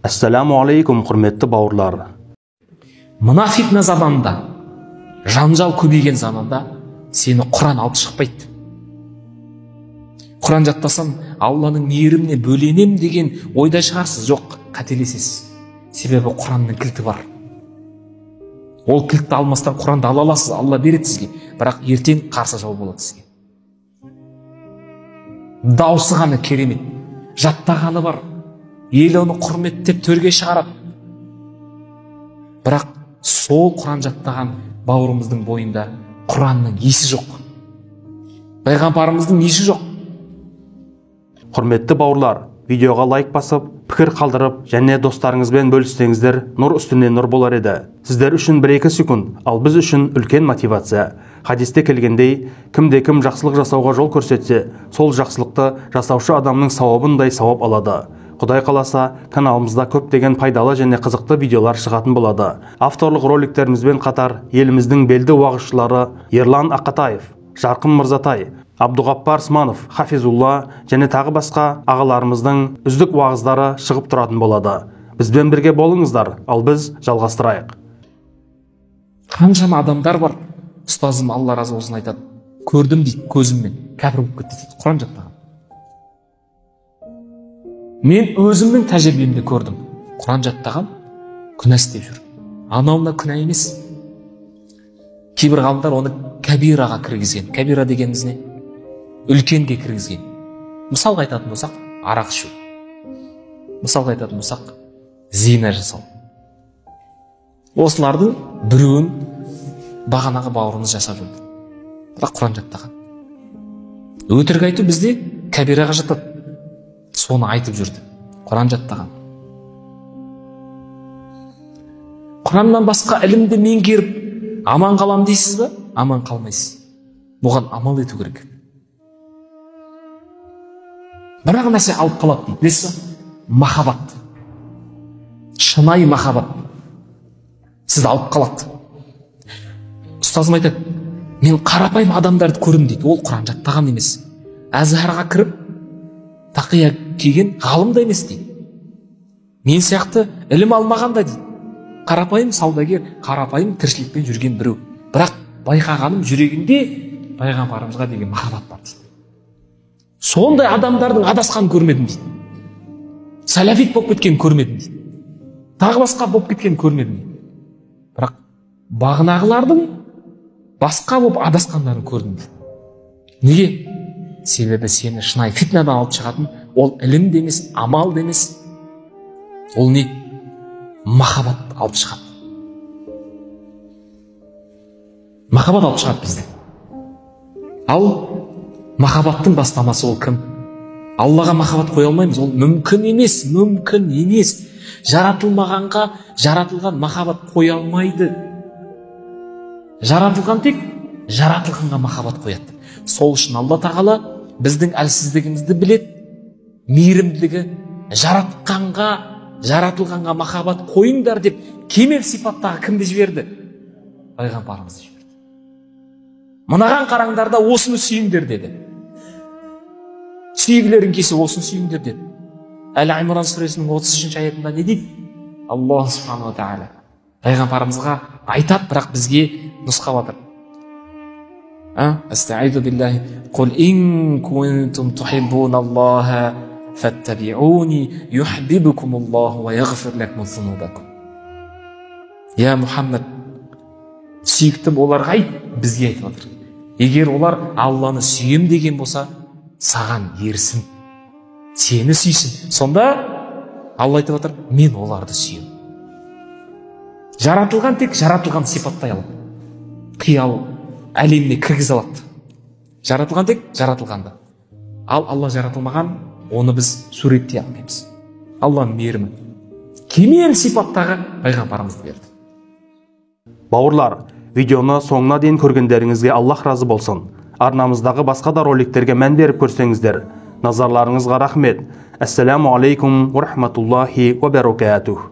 Ассаламу алейкум, құрметті бауырлар. Мына фитна заманында, жанжал көбейген заманда сені Құран алып шықпайды. Құран жаттасам, Алланың мейіріміне бөленем деген ойда шығарсыз. Жоқ, қателесесіз. Себебі Құранның кілті бар. Ол кілтті алмастан Құранды ала аласыз, Алла береді сізге. Бірақ ертең қарсы жау болады сізге. Даусы ғана керемет, жаттағаны бар. Ел оны құрметтеп төрге шығарады. Бірақ сол Құран жаттаған бауырымыздың бойында Құранның есі жоқ. Пайғамбарымыздың есі жоқ. Құрметті бауырлар, видеоға лайк басып, пікір қалдырып және достарыңызбен бөліссеңіздер, нұр үстіне нұр болар еді. Сіздер үшін 1-2 секунд, ал біз үшін үлкен мотивация. Хадисте келгендей, кімде-кім жақсылық жасауға жол көрсетсе, сол жақсылықты жасаушы адамның сауабындай сауап алады. Құдай қаласа, каналымызда көптеген пайдалы және қызықты видеолар шығатын болады. Авторлық роликтерімізбен қатар еліміздің белді уағызшылары Ерлан Ақатаев, Жарқын Мырзатай, Абдуғаппар Сманов, Хафизулла және тағы басқа ағаларымыздың үздік уағыздары шығып тұратын болады. Бізбен бірге болыңыздар, ал біз жалғастырайық. Қаншама адамдар бар, ұстазым Алла разы болсын айтады, көрдім дейді көзіммен, кәпір болып кетті дейді, Құран жаттаған. Мен өзімнің тәжірибемде көрдім, Құран жаттаған күнә істеп жүр. Анау мына күнә емес. Кейбір ғалымдар оны кәбираға кіргізген. Кәбира дегеніміз не? Үлкенге кіргізген. Мысалға айтатын болсақ, арақ ішу. Мысалға айтатын болсақ, зина жасау. Осылардың біреуін бағанағы бауырымыз жасап жүрді. Бірақ Құран жаттаған. Өтірік айту бізде кәбираға жатады. Соны айтып жүрді. Құран жаттаған. Құраннан басқа ілімді меңгеріп аман қалам дейсіз бе? Аман қалмайсыз. Бұған амал ету керек. Бірақ нәрсе алып қалады дейді. Білесіз бе? Махаббат. Шынайы махаббат сізді алып қалады. Ұстазым айтады, мен қарапайым адамдарды көрдім дейді. Ол Құран жаттаған емес. Әзһарға кіріп тақия киген ғалым да емес дейді. Мен сияқты ілім алмаған да дейді. Қарапайым саудагер, қарапайым тіршілікпен жүрген біреу. Бірақ байқағаным жүрегінде пайғамбарымызға деген махаббат бар дейді. Сондай адамдардың адасқанын көрмедім дейді. Салафит болып кеткенін көрмедім дейді. Тағы басқа болып кеткенін көрмедім дейді. Бірақ бағынағылардың басқа болып адасқандарын көрдім дейді. Неге? Себебі сені шынайы фитнадан алып шығатын ол ілім де емес, амал да емес. Ол не? Махаббат алып шығады. Махаббат алып шығады бізді. Ал махаббаттың бастамасы ол кім? Аллаға махаббат қоя алмаймыз, ол мүмкін емес, мүмкін емес. Жаратылмағанға жаратылған махаббат қоя алмайды. Жаратылған тек жаратылғанға махаббат қояды. Сол үшін Алла тағала біздің әлсіздігімізді біледі, мейірімділігі жаратқанға, жаратылғанға махаббат қойыңдар деп кемел сипаттағы кімді жіберді? Пайғамбарымызды жіберді. Мынаған қараңдар да осыны сүйіңдер деді. Сүйгілерің келсе осыны сүйіңдер деді. Әл-Имран сүресінің 33-ші аятында не дейді? Аллах субханала тағала пайғамбарымызға айтады, бірақ бізге нұсқап жатыр. Астаизу биллахи, қул ин кунтум тухиббуналлаха фаттабиуни юхбибкумуллаху ва яғфир лакум зунубакум. Я Мұхаммад, сүйіктім оларға айт, бізге айтып жатыр. Егер олар Алланы сүйем деген болса, саған ерсін, сені сүйсін. Сонда Алла айтып жатыр, мен оларды сүйем. Жаратылған тек жаратылған сипаттай алады. Қиял әлеміне кіргізе алады. Жаратылған тек жаратылғанды. Ал Алла жаратылмаған, оны біз суреттей алмаймыз. Алланың мейірімі кемел сипаттағы пайғамбарымызды берді. Бауырлар, видеоны соңына дейін көргендеріңізге Аллах разы болсын. Арнамыздағы басқа да роликтерге мән беріп көрсеңіздер. Назарларыңызға рахмет. Ассаламу алейкум ва рахматуллахи ва баракатух.